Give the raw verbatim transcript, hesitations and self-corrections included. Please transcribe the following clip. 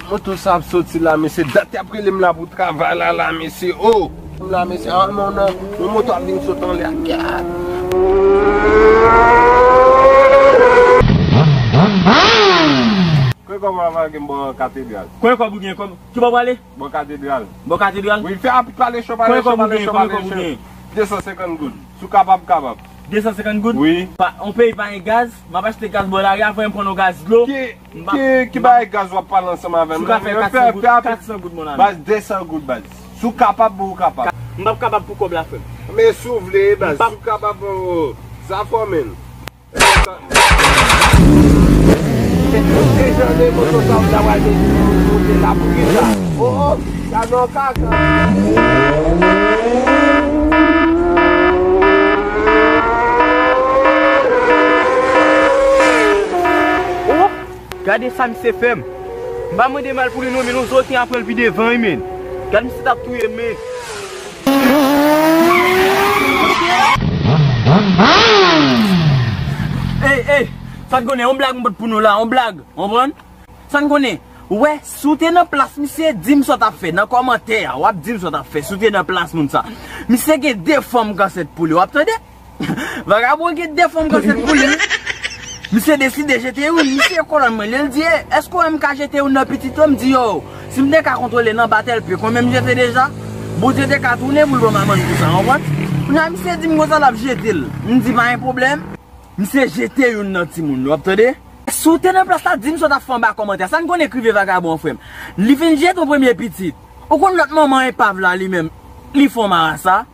Moto sa ap soti la, mesye. Dat y ap rele m la pou travay la, la, mesye. Oh! M la, mesye. Ah, non, non. Yon moto ap vin sot anlè a. Gad! Kwen kòb w ap lage m bò katedral? Kwen kòb ou gen kòb? Ki bò w prale? Bò katedral. Bò katedral? Wi, fè rapid, pale cho, pale cho, pale cho, pale cho. De san senkant goud. Si w kapab, kapab. De san senkant goud? Wi. Pa, yon peyi pa gen gaz, m ap achte gaz bò lari a, frè m pran yon gaz dlo. Ki, ki, ki bagay gaz w ap pale ansanm avè m? Si w ka fè kat san goud, kat san goud, mon ami. Baz, de san goud, baz. Si w kapab, bon, ou kapab. M p ap kapab pou kòb la, frè m. Men si w vle, baz, si w kapab, oh, sa fò, menn. Se tout dejan de moto sa w ta pral mete pou monte la pou ki sa? Oh, oh, sa nan kaka. Oh, gade sa misye fè m. M pa mande mal pou li non, men yon zoten ap pran l pi devan wi, men. Gade misye t ap touye m, men. Ey, ey, sa n konnen, yon blag m pot pou nou la, yon blag, w konprann? Sa n konnen, ou wè, si w te nan plas misye, di m sa w t ap fè, nan kòmantè a, w ap di m sa w t ap fè, si w te nan plas moun sa. Misye gen de fanm kansèt pou li, w ap tande? Vagabon gen de fanm kansèt pou li. Misye deside jete youn. Misye kolòn mwen, lè l di, "E, èske w wè m ka jete youn nan pitit yo?" M di, "Yo, si m te ka kontwole nan batèl pe, konbyen m jete deja?" Bondye te ka tounen pou l ban m amann pou sa, w konprann? Kounye a, misye di m konsa l ap jete l. M di, "Pa gen pwoblèm." Misye jete youn nan timoun yo, w ap tande? Si w te nan plas la, di m sa w t ap fè anba kòmantè. Sa n konnen k rive vagabon an, frè m. Li fin jete yon premye pitit. Ou konn lòt manman epav la, li menm, li fè yon marasa.